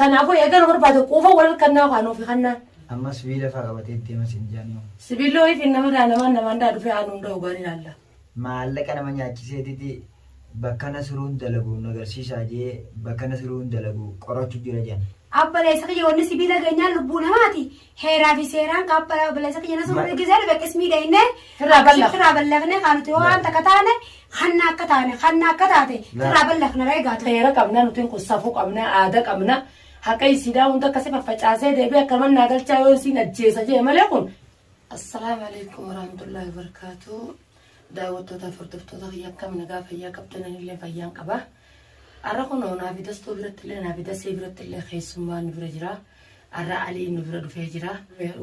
Tanaafuu eega nu barbaade quufa wal harkannaa kaa nuufi kannaan. Amma sibiila faa qabatee deema siin jedhanii. Sibiilli wayii fi nama daa namaan namaan daa dhufee haa nuun da'u gaan ilaalla. Maallaqa nama nyaachiseetiti bakka Nasruun dalagu nu agarsiisaa jee bakka Nasruun dalagu qorachu jira jedhan. Abbaleessa kiyya wanni sibiila geenyaan lubbuu namaati. Heeraa fi seeraan ka abbala obboleessa kiyya Nasruu gisee dhufe qismii dhaynee Firraa ballaqna. firraa ballaqnee kaa nuti waan takka taane hanna akka taane hanna akka taate firraa ballaqna ree gaatu. Seera qabna nuti kun safuu qabna aada qabna haqa isiidhaa hunda akkasi faffacaasee deebi'ee akka mannaa galchaa yoo isiin ajjeesa jee malee kun. Assalaamu alaikum warahmatullahi wabarakatuh. Daawwattoota fi hordoftoota kiyya akkam nagaa fayyaa qabdan anillee fayyaan qaba. Arra kunoo naafi dastuu biratti illee naafi dasee biratti illee keessummaan nu bira jira. Arra Aliin nu bira dhufee jira.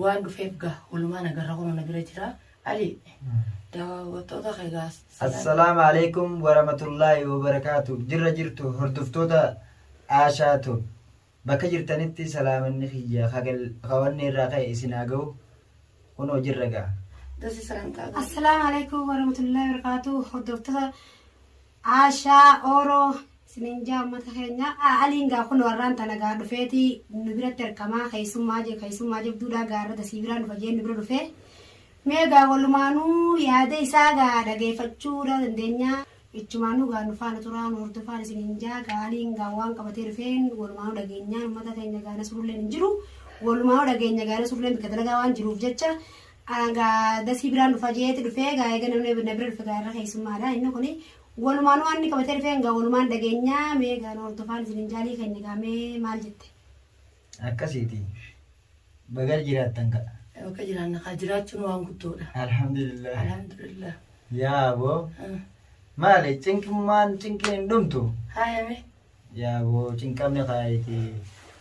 Waan dhufeef gaa walumaan agarra kunoo na bira jira. Ali daawwattoota kee gaa Assalaamu alaikum warahmatullaahi wabarakaatu. Jirra jirtu hordoftoota Aashaa Tube. Bakka jirtanitti salaamanni kiyya kawanni irraa ka'e isin haa ga'u. Kunoo jirra gaa. Dasii sagantaa gaarii. Assalaamu alaikum warahmatullahi wabarakatuh. Hordoftoota Aashaa Ooroo isinin jaa uummata keenya. Aliin gaa kun warraan tana gaa dhufeeti nu biratti argamaa keessummaa je keessummaa jabduudhaa gaarra dasii biraan dhufa jeen nu bira dhufee. Mee gaa walumaanuu yaada isaa gaa dhageeffachuudha dandeenya. Ichumaanuu gaa nu faana turaa nu hordofaan isinin jaa gaa Aliin gaa waan qabatee dhufeen walumaanuu dhageenyaan uummata keenya gaa Nasrulleen hin jiru. Walumaanuu dhageenya gaa Nasrulleen bikka dalagaa waan jiruuf jecha gaa dasii biraan dhufa jeeti dhufee gaa eega namni na bira dhufe gaa irra keessummaadha inni kuni walumaan waan inni qabatee dhufeen gaa walumaan dhageenyaa mee gaa nu hordofaan isinin jaalii keenya gaa mee maal jette. Akkasiiti. Baga jiraattan ka'a. Bakka jiraanna kaa jiraachuun waan guddoodha. Alhamdulillah. Alhamdulillah. Yaa aboo. Maali cinqummaan cinqiin hin dhumtu. Haayame. Yaa boo cinqamne kaayiti.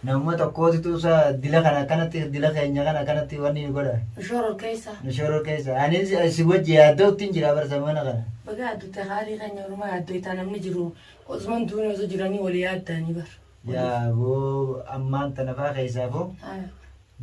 Namuma tokkootitu isa dila kana akkanatti dila keenya kana akkanatti wanni nu godha. Shooror keessa. Nu shooror keessa. Anis si wajji yaaddoo ittiin jira bara zamana kana. Baga yaaddotte haalii keenya walumaa yaaddoitaa namni jiru osuman duuni osoo jiranii walii yaaddaanii bar. Yaa boo ammaan tana faa keessaafuu Haaya.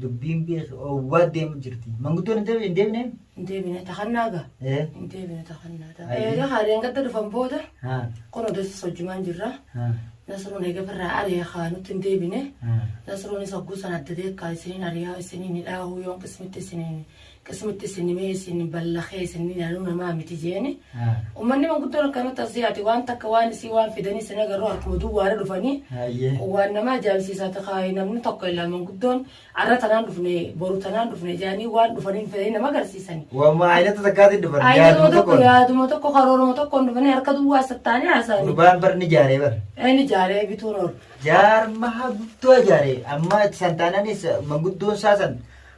dubbiin beek owwaa deemu jirti. Manguddoon hin deebine hin deebine? Hin deebine takannaa gaa. Eh. Hin deebine takannaa gaa. Ayi. Eega haadeen gadda dhufan booda Haa. kun odeessa sojjumaan jirra. Haa. Nasruun eega firraa ari'e haa nutti hin deebine. Haa. Nasruunis hogguu sana adda deekkaa isiniin ari'aa isiniin hidhaahuu yoon qismitti isiniin qismitti isin himee isin ballakee isin ilaaluu namaa miti jeeni. Haa. Uummanni manguddoon akkanumatti as dhiyaate waan takka waan isii waan fidanii isin agarru harkuma duwwaadha dhufanii. Hayyee. Waan nama ajaa'ibsiisaa ta'e namni tokko ilaa manguddoon arra tanaan dhufne boru tanaan dhufne jedhanii waan dhufaniin fedhanii nama agarsiisani. Waamma aynata takkaatiin dhufan. Yaaduma Yaaduma tokko tokkoon. yaaduma tokko karooruma tokkoon dhufanii harka duwwaa sattaanii haasa'ani. Gurbaan bar ni jaaree bar. Inni jaaree bituun oolu. Jaarmaa guddoo jaaree amma santaananis manguddoon isaa san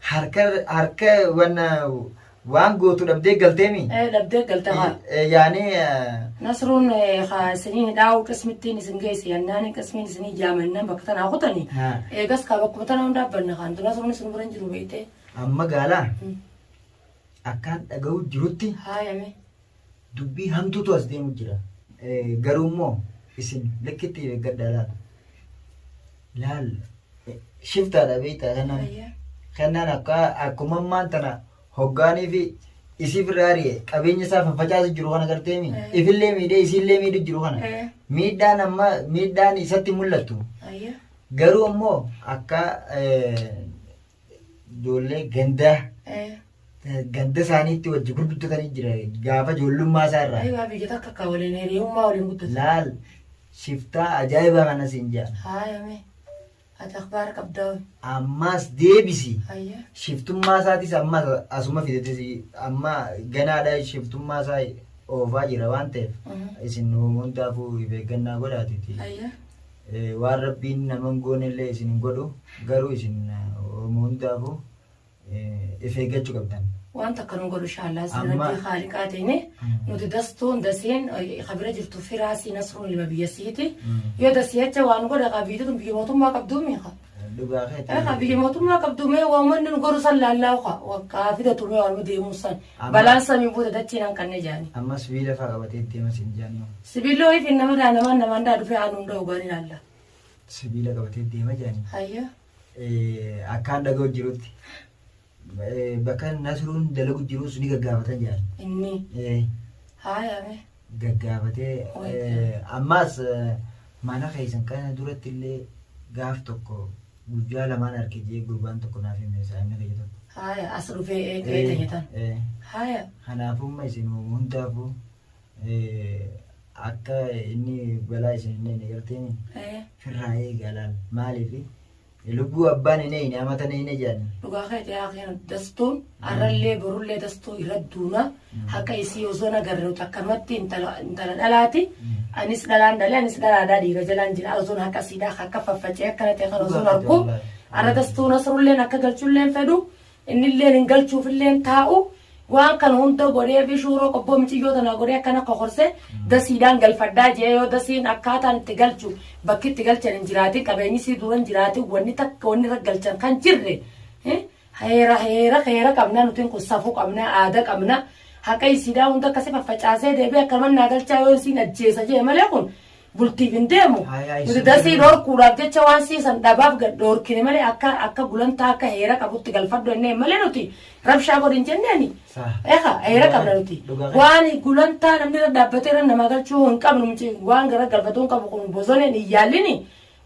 harka harka wanna waan gootu dhabdee galteemi. Ee dhabdee galte haa. Yaani Nasruun haa isiniin hidhaa'uu qismittiin isin geesse yannaani qismiin isinii jaamannaan bakka tanaa kutanii. Haa. Eegas kaa bakkuma tana hundaa banna kaan Nasruun isin bira hin jiru beektee. Amma gaalaa akkaan dhaga'u jirutti Haayame. dubbii hamtuutu as deemu jira. Garuu immoo isin likkitti eeggadhaa laal. Laal shiftaadha beektaa kennaan. Kennaan akka akkuma ammaan tana hoggaanii fi isiif irraa ari'e qabeenya isaa faffacaasu jiru kana garteemi. Ifillee miidhee isiillee miidhu jiru kana. Miidhaan amma miidhaan isatti mul'attu. Garuu immoo akka ijoollee gandaa ganda isaaniitti wajji gurguddatanii jira gaafa ijoollummaa isaa irraa. Aywa biyya takka akka waliin hiriyummaa waliin guddatan. Laal shiftaa ajaa'ibaa kana siin jaa. Haayame. Ati akhbaara qabdaa hoy. Ammas deebisi. Hayya. Shiftummaa isaatis ammas asuma fidates amma ganaadha shiftummaa isaa oofaa jira waan ta'eef isin hundaafuu of eeggannaa godhaatiti. Hayya. Waan Rabbiin nama hin goonellee isin hin godhu garuu isin hundaafuu if eeggachuu qabdan. Waan takka nu godhu inshallah isin Amma- rabbii haaliqaa ta'ine nuti dastuun daseen kabira jirtu firaasii nasruun ilma biyya siiti yoo dasii jecha waan godha qabiitu tun biyya mootummaa qabduu miika. Dhugaa keeti. Egaa biyya mootummaa qabdu mee waan nu godhu san laallaa ka wakkaa fidatu mee waan deemuu san Amma- balaan samii buute dachiin hanqanne jaani. Amma sibiila faa qabatee deema siin jaanii. Sibiilli wayii fi nama daa namaan namaan daa dhufee haa nuun da'u gaan ilaalla. Sibiila qabatee deema jaanii. Hayya. Akkaan dhaga'u jirutti bakka Nasruun dalagu jirus ni gaggaafatan jedhan. Inni. Haaya mee. Gaggaafatee ammaas mana keessan kana duratti illee Gaaf tokko guyyaa lamaan arke jee gurbaan tokko naaf hime saayimni kiyya tokko. Haya as dhufee qe'ee teenya tan. Haya. Kanaafuu amma isin hundaafuu akka inni balaa isin hin eegne garteemi firraa eegaa laal maaliif lubbuu abbaan hin eegne amata hin eegne jedhan. Dhugaa keeti yaa keena dastuun arrallee borullee dastuu irra duuna haqa isii osoo nagarre nuti akkanumatti intala intala dhalaati anis dhalaan dhalee anis dhalaadhaa dhiira jalaan jira osoon haqa siidhaa akka faffacee akkana ta'e kan osoon argu arra dastuu nasrulleen akka galchulleen fedhu Innilleen hin galchuufilleen taa'u waan kana hunda godhee fi shuuroo qobboo miciyyoo tanaa godhee akkana kokorsee dasiidhaan galfadhaa jee yoo dasiin akkaataan itti galchu bakki itti galchan hin jiraatin qabeenyi sii dura hin jiraatin wanni takka wanni irra galchan kan jirre heera heera heera qabna nutiin kun safuu qabna aada qabna haqa isiidhaa hunda akkasi faffacaasee deebi'ee akkanuman naa galchaa yoo isiin ajjeesa jee malee kun bultiif hin deemu. Haaya, Nuti isin dasii dhorkuudhaaf jecha waan siisan dhabaaf gad dhorkine malee akka akka gulantaa akka heera qabutti galfadhu jennee malee nuti rabshaa godhi hin jenneeni. Sah. Eha heera qabna nuti. Dhugaa keeti. Waan gulantaa namni irra dhaabbatee irra namaa galchuu hin qabnu miti waan gara galfatuu hin qabu kun bosoneen hin yaallini.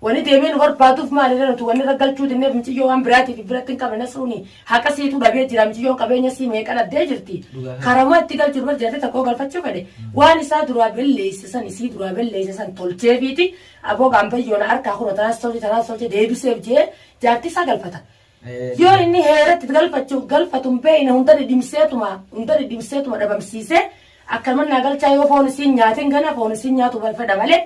Wani deemee nu barbaaduuf maalirra nuti wani irra galchuu dinneef miciyyoo waan biraatiif biratti hin qabne nasruuni haqa siitu dhabee jira miciyyoon qabeenya sii meeqa dhabdee jirti. Dhugaa keeti. Karama itti galchu bar jaartii tokkoo galfachuu fedhe waan isaa duraa belleesse san isii duraa belleesse san tolcheefiiti aboo gaambayyoona harkaa kunoo tanaas tolche tanaas tolche deebiseef jee jaartii isaa galfata. Yoo inni heeratti galfachu galfatu hin beekne hunda dhidhimseetuma hunda dhidhimseetuma dhabamsiisee akkanuman naa galchaa yoo foon isiin nyaatin gana foon isiin nyaatu fedha malee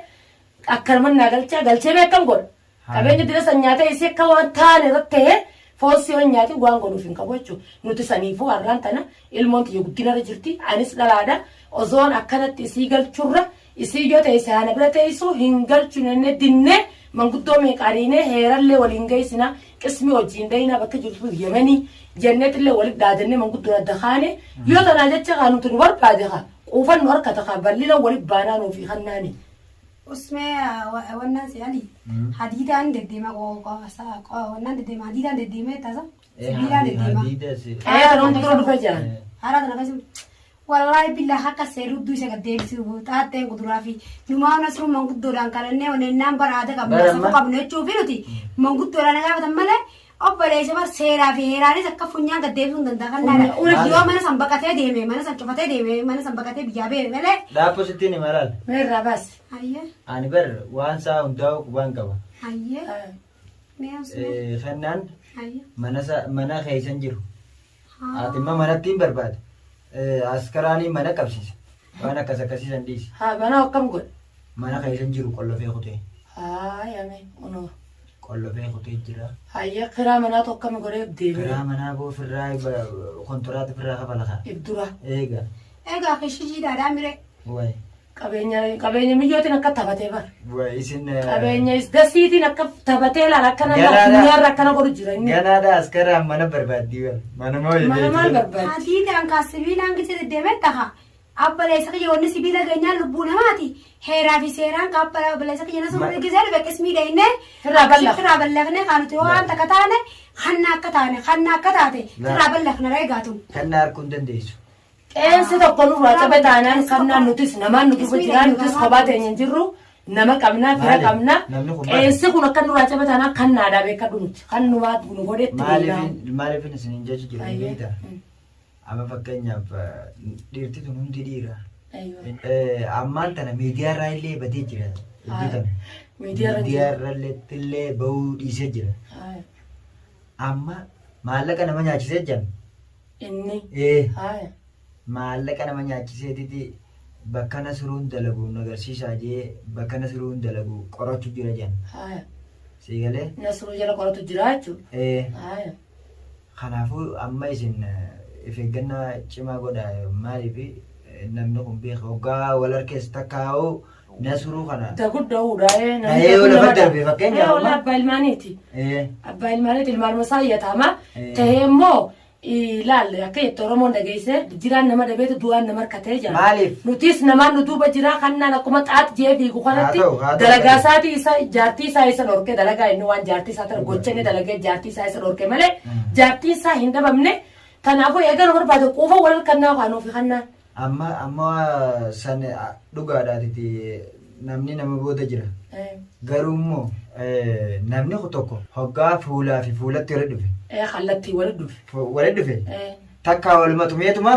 akkanuman naa galchaa galchee mee akkam godha. Qabeenya dira san nyaatee isii akka waan taane irratti ta'ee foon si yoo nyaatin waan godhuuf hin qabu jechuudha. Nuti saniifuu har'aan tana ilmoon tiyya guddina irra jirti. Anis dhalaadha. Osoon akkanatti isii galchurra isii yoo ta'e saana bira teessu hin galchu jennee dinnee manguddoo meeqa ariinee heerallee waliin geessina qismii wajjin dayinaa bakka jirtu yemanii jenneetillee walitti dhaadannee manguddoon adda kaane yoo tanaa jecha kaa nuti nu barbaade kaa quufan nu harkata kaa bal'ina walitti baanaa nuufi kannaani. Usmee wannaan si ali hadiidaan deddeema wannaan deddeema hadiidaan deddeema tasa sibiilaan deddeema. Hadiida si. Qe'ee kana hunda dura dhufe jiran. Haraa tana keessa wallaahi billaa akka seerrudduu isa gad deebisu xaaxxeen kuduraa fi numaa nasruu manguddoodhaan kadhannee onennaan bara aada qabna Bara safuu amma- qabna jechuu fi nuti manguddoodhaan gaafatan malee Obboleessa bar seeraa fi heeraanis akka funyaan gad deebisuu hin danda'a. Kan Humna- naadha. Yoo mana san baqatee deeme, mana san cufatee deeme, mana san baqatee biyyaa ba'e malee. Dhaabboo sittiin hima laal. Mee irraa baasi. Hayyee, Ani bar waan isaa hundaa'u qubaan qaba. hayyee, mee osoo, Kennaan hayyee. mana sa- mana keessan jiru. Haa. Ati immoo manatti hin barbaade. Askaraanii mana qabsiisa. Waan akkas akkasii san dhiisi. Haa mana akkam godhe. Mana keessan jiru qollofee kutee. Haa yame kunoo. Qollofee kutee jira. Hayyee kiraa manaa tokko akkami godhee deemee. Kiraa manaa boo firraa kontiraata firraa kafala kaa. If dura. Eega. Egaa kishijiidhaadhaa miree. Wayi. Qabeenya qabeenya miyyootiin akka taphatee bar. Wayi isin. Qabeenya is dasiitiin akka taphatee laala akka nama Ganaadha. addunyaarra akkana godhu jira inni. Ganaadha askaraan mana barbaaddii bar. Mana moo Mana maal barbaaddi? Hadiidhaan kaa sibiilaan gisee deddeemee taha. Abbaleysa kiyya wanni sibiila geenyaan lubbuu namaati. Heeraa fi seeraan ka abbala obboleessa kiyya nasu Ma- gisee dhufe qismii dheeynee Firraa ballaf. firraa ballafne kaa nuti waan takka taane hanna akka taane hanna akka taate La. firraa ballafna reegaatu. Kan na arguu hin dandeessu. Qeensi tokko nurraa cabe taanaan kannaan nutis namaan nu duuba jiraa nutis kophaa teenya hin jirru nama qabnaa fira Maali? qabnaa Namni kun maali? qeensi kun akka nurraa cabe taanaan kan naadaa beekadhu nuti kan numaa nu godhetti beeknaa. Maaliif maaliif isin hin jechu jiru Ayyee. beektaa? Amma fakkeenyaaf dhiirti tun hundi dhiira. Aywa. Ammaan tana miidiyaa irraa illee badee jira. Iddoo tana. Miidiyaa irra Miidiyaa irra illee bahuu dhiisee jira. Haya. Amma maallaqa nama nyaachisee jira. Inni. Ee Haya. maallaqa nama nyaachiseetiti bakka Nasruun dalagu nu agarsiisaa jee bakka Nasruun dalagu qorachuu jira jedhan. Haya. Sii galee? Nasruu jala qoratu jira jechuudha. Ee Haya. Kanaafuu amma isin if eeggannaa cimaa godhaa maaliif namni kun beeka hoggaa wal harkeessa takkaa'uu nasruu kana Da guddaa ee namni Dhahee yoo guddaa lafa namadha. darbe fakkeenyaaf Ee walaa amma- abbaa ilmaaniiti. ee Abbaa ilmaaniiti ilmaanuma isaa iyyataama. Ee. Tahee immoo ilaal akka jette Oromoon dhageesse jiraan nama dhabeetu du'aan nama harkatee jira. Maaliif? Nutis namaan nu duuba jiraa kannaan akkuma xaat jee fiigu kanatti Haa ta'u, haa ta'u. dalagaa isaatii isa jaartii isaa isa dhorke dalagaa inni waan jaartii isaa tana gocha inni dalagee jaartii isaa isa dhorke malee jaartii isaa hin dhabamne kanaafuu eega nu barbaade quufa wal kannaa kaanuufi kannaan. Amma amma san dhugaadhaatiti Namni nama booda jira. Garuu immoo namni tokko hoggaa fuulaa fi fuulatti walitti dhufe. Kallattii walitti dhufe. Walitti dhufe. Takkaa waluma tumeetuma.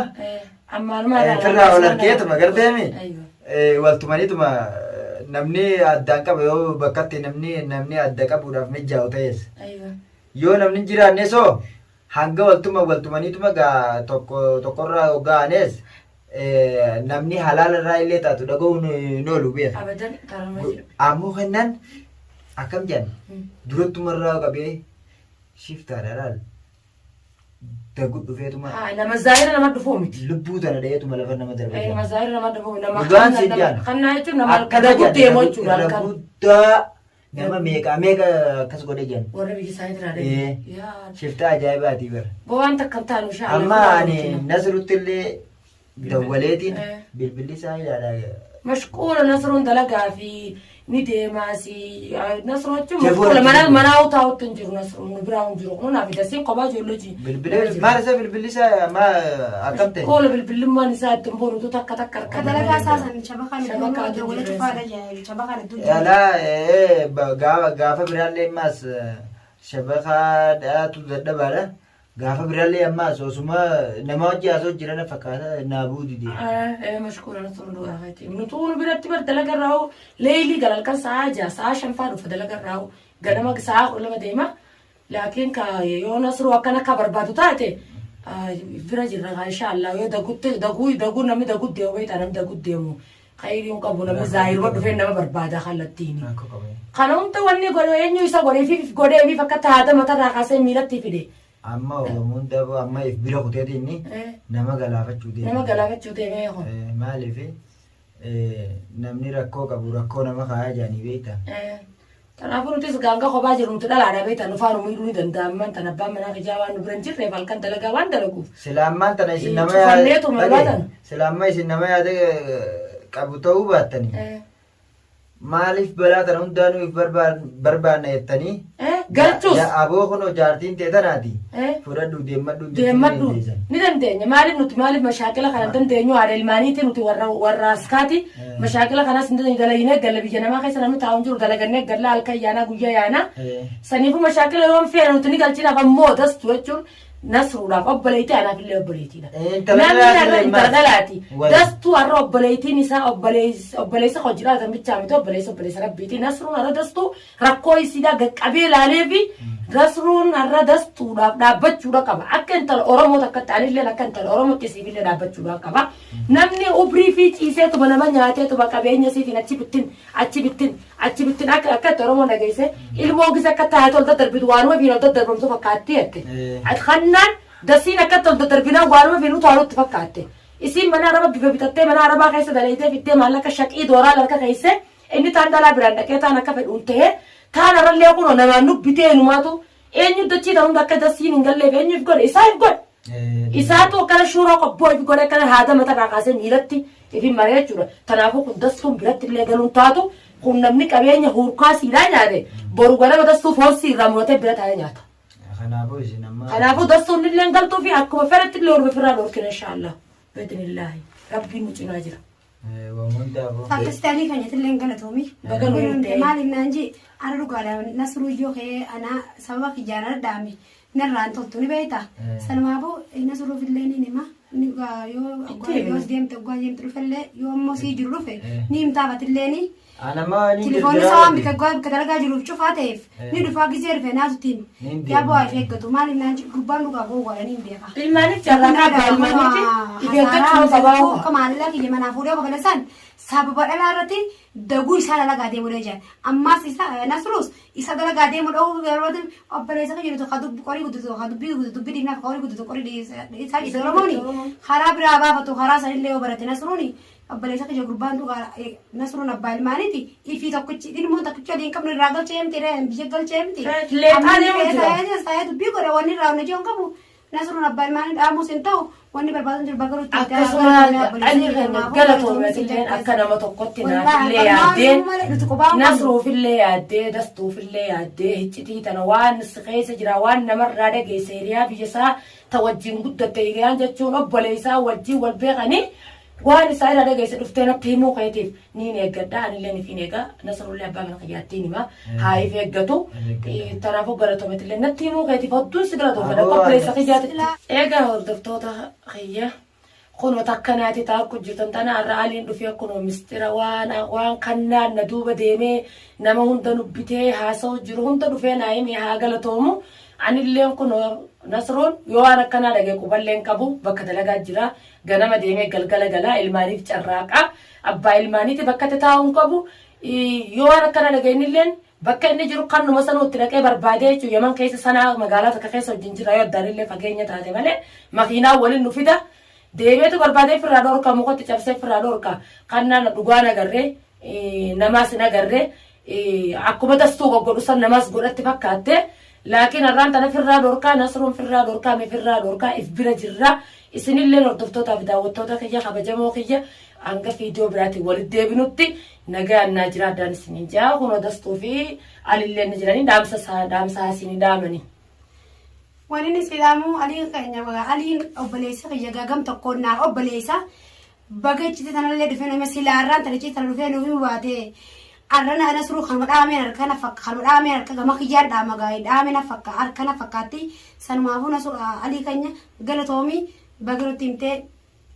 Ammaanuma Firraa wal argeetuma garteemi. Wal tumaniituma namni addaan qaba yoo bakkatti namni namni adda qabuudhaaf mijaa'u ta'es. Yoo namni hin jiraanne soo hanga waltuma waltumaniituma gaa tokko tokkorraa hoggaa aanees namni halaala irraa illee taatu dhaga'uun hin oolu beeka. Abadan karama jira. Ammoo kennaan akkam jedhan durattuma irraa qabee shiftaadha laal dagu dhufeetuma Haa, nama zaahira nama dhufuu miti. lubbuu tana dhaheetuma lafa nama darba Nama zaahira nama dhufuu miti. Nama Dhugaan si jaan. Kannaa jechuun nama Akkana dagu jedhan deemu jechuudha irra halkan. guddaa nama meeqa meeqa akkas godhe jedhan. Warra biyya isaanii irraa Ee. deemu. Yaa. Shiftaa ajaa'ibaati bara. Gowwaan takka hin taanu inshaa Allah. Amma ani Nasrutti illee dawwaleetiin Eh. bilbilli isaa ilaala. Mashquula Nasruun dalagaa fi ni deemaasi. Nasruu jechuun Jaboo mashquula mana jiru. manaa taa'utti hin jiru Nasruun nu biraa hin jiru. Kun naaf dasiin kophaa ijoollee ji. Bilbila maal isa bilbilli isaa maa akkam ta'e? Mashquula bilbillimmaan isaa ittiin boonutu takka takka Ka harka. dalagaa isaa san shabakaan Shabakaa iddoo dawwala jijjiirreessa. cufaadha jaa shabakaan iddoo jira. Alaa eh, gaafa gaafa biraallee ammaas shabakaa dhaatu dadhabaadha. Gaafa biraallee ammaas osuma nama hojii haasoo jiran fakkaata naa bu'uu dide. Mashquula Nasruun dhugaa keeti. Nutuu nu biratti bar dalaga irraa leeylii gala halkan sa'a 6 sa'a 5 faa dhufa dalaga irraa ganama sa'a 12 deema. Laakiin ka yoo Nasruu akkana akka barbaadu taate bira jirra kaa insha Allah yoo dagutti daguu daguu namni dagu deemu beektaa namni dagu deemu khayrii hin qabu namni zaahiruma dhufee nama barbaada kallattiin. Rakkoo qaba. Kana hunda wanni godhe eenyu isa godhee fi godhee fi akka taata matarraa kaasee miilatti fide. Amma Oromoon daboo amma if bira kuteeti inni nama galaafachuu deema. Nama galaafachuu deemee kun. Maaliif namni rakkoo qabu rakkoo nama kaayaa jedhanii beektaa. Kanaafuu nutis gaanga kophaa jiru nuti dhalaadha beektaa nu faanu miidhuu ni danda'a ammaan tan abbaan manaa kijaa waan nu bira hin jirreef halkan dalagaa waan dalaguuf. Sila ammaan tana isin nama Cufanneetuma dhagaye. baatan. Sila amma isin nama yaada qabu ta'uu baattanii. Maaliif balaa tana hundaa nuuf barbaanna jettanii Galchus. Aboo kunoo jaartiin tee tanaati. Fudhadhu deemmadhu jechuu ni Deemmadhu dandeessan. ni dandeenya. Maaliif nuti maaliif mashaaqila kana hin dandeenyu haadha ilmaaniiti nuti warra warra askaati. Mashaaqila kanas hin dandeenyu dalaginee galla biyya namaa keessa namni taa'u hin jiru dalagannee galla halkan yaanaa guyyaa yaanaa. Saniifuu mashaaqila yoo hin feene nuti ni galchinaaf ammoo dastu jechuun Nasruudhaaf obboleettii anaaf illee obboleettiidha. Intala Namni dhalaati har'a illee intala maal? dhalaati. Wal. Dastuu har'a obboleettiin isaa obboleessa obboleessa koo jiraatan bichaa miti obboleessa obboleessa rabbiiti. Nasruun har'a dastuu rakkoo isiidhaa qaqqabee ilaalee fi Nasruun har'a dastuudhaaf dhaabbachuudha qaba. Akka intala Oromoo takkatti anillee akka intala Oromootti isiifillee dhaabbachuudha qaba. Namni ubrii fi ciiseetuma nama nyaateetuma qabeenya isiitiin achi bittin achi bittin achi bittin akka akka itti Oromoon dhageesse ilmoo gisa akka taate ol daddarbitu waanuma fiin ol daddarbamtu fakkaatti jette. Ati kannaan dasiin akka itti ol daddarbinaan waanuma fiin utaalutti fakkaatte. Isiin mana araba bifa bitattee mana arabaa keessa daleeytee fiddee maallaqa shaqii dooraal harka keesse inni taan dhalaa biraan dhaqee taan akka fedhuun ta'ee taan har'allee kunoo namaan nu bitee numaatu eenyu dachii ta'u hunda akka dasiin hin galleef eenyu if godhe isaa if godhe. Isaatu akkana shuuraa qobboo ifi godhe akkana haada matarraa kaasee miilatti ifi maree jechuudha. Kanaafuu kun dastuun biratti illee galuun taatu kun namni qabeenya huurkaa siidhaa nyaate boru ganama dastuu foon siirraa muratee bira taa'ee nyaata. Kanaafuu isin amma. Kanaafuu dastuun illee galtuu fi akkuma fedhetti illee orma ofirraa dhorkina inshaallah. Biidnillaahi. Rabbiin nu cinaa jira. Akkasitti alii kan jettillee hin galatoomi. Baga nu himte. Maaliif naan jee ara dhugaadha Nasruu yoo ka'ee anaa sababa kiyyaan ara dhaame narraa hin toltu ni beekta. Sanumaafuu Nasruuf illee ni hima. Ni dhugaa yoo yoo deemte dhugaa deemte dhufellee yoo immoo sii jiru dhufe ni himtaaf atillee ni. Anama ni Tilifoonni isaa waan bika guwaa bika dalagaa jiruuf cufaa ta'eef ni dhufaa gisee dhufe naatu hima. Ni hin Yaa bu'aa deema. if eeggatu maaliif naan jedhu gurbaan dhugaa gowwaadha ni hin beeka. Ilmaaniif carraa qaba ilmaaniif if eeggachuu qabaa. Akka maallaqa kiyya manaa fuudhee kofale san sababa dhalaa irratti daguu isaa dalagaa deemuu dha jedhan. Ammaas isa Nasruus isa dalagaa deemuu dha'uu yeroo obboleessa kiyya jiru ka dubbi qorii guddatu ka dubbii guddatu dubbii dhiifnaaf qorii guddatu qorii isaa jedhe Oromooni karaa biraa baafatu karaa sanillee yoo barate Nasruuni Obboleessa kiyya gurbaan dhugaa Nasruun abbaa ilmaaniiti ifii tokkichi ilmoon tokkichi waliin qabnu irraa galchee miti biyya galchee miti. Leexaa deemu jira. Taa'ee dubbii godha wanni irraa hojii hin qabu. Nasruun abbaa ilmaanii dhaamuus hin ta'u wanni barbaadu jiru bakka nutti Akkasuma ani keenya galatoomeetilleen akka nama tokkotti naafillee yaaddee Nasruufillee yaaddee Dastuufillee yaaddee hiccitii tana waan si keessa jira waan namarraa dhageesse hiriyaa biyya isaa ta wajjin guddatte hiriyaan jechuun obboleessaa wajjin wal beekanii. Waan isaa irraa dhageesse dhuftee natti himuu keetiif niin eeggadha. Anillee nifiin eega. Nasrullee abbaa mana kiyyaattiin hima. Haa if eeggatu. Tanaafuu galatoometillee natti himuu keetiif hodduun si galatoomfadha. Aboo, Akka obboleessa kiyyaatitti. Silaa Egaa hordoftoota kiyya kunoo takkanaati taakku jirtan tana har'a Aliin dhufee kunoo mistira waan waan kannaan na duuba deemee nama hunda nubbitee haasa'u jiru hunda dhufee naa himee haa galatoomu. Anilleen kunoo Nasruun yoo waan akkanaa dhagee quballeen qabu bakka dalagaa jira. Ganama deemee galgala galaa ilmaaniif carraaqa. Abbaa ilmaaniiti bakka itti taa'uun qabu. Yoo waan akkanaa dhagee innilleen bakka inni jiru kanuma sanuu itti dhaqee barbaadee jechuun Yaman keessa sanaa magaalaa takka keessa wajjin jira yoo addaan illee fageenya taate malee makiinaa waliin nu fida. Deemeetu barbaadee firraa dhorka mukatti cabsee firraa dhorka. Kannaan dhugaan agarree namaas hin agarree akkuma dastuu goggodhu san namaas godhatti fakkaatte. Laakiin har'aan tana firraa dhorkaa Nasruun firraa dhorkaa mi firraa dhorkaa if bira jirra. Isinillee hordoftootaa fi daawwattoota kiyya kabajamoo kiyya hanga viidiyoo biraatiin walitti deebinutti nagaan naa jiraadhaan isiniin jaa kunoo dastuu fi alillee ni jiranii dhaamsa isaa dhaamsa isinii dhaamanii. Waan inni si dhaamu Aliin keenya Aliin obboleessa kiyya gagam tokkoon naa obboleessa baga iccitii tanallee dhufee nama silaa arraan tana iccitii tana dhufee nuuf himu baate arrana Nasruu kanuma dhaameen harkana fakka kanuma dhaameen harka gama kiyyaan dhaama gaa'ee dhaameen fakka harkana fakkaatti sanumaafuu Nasruu Alii keenya galatoomii baga nutti himtee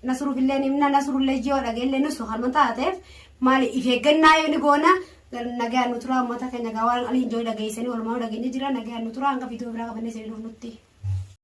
Nasruuf illee himna Nasrullee ji'oo dhageellee nusu kanuma taateef maali if eeggannaa yoo ni goona nagaan nu turaa uummata keenya gaa waan Aliin ji'oo dhageessanii walumaa dhageenya jira nagaan nu turaa hanga viidiyoo biraa qabannee isin dhufnutti.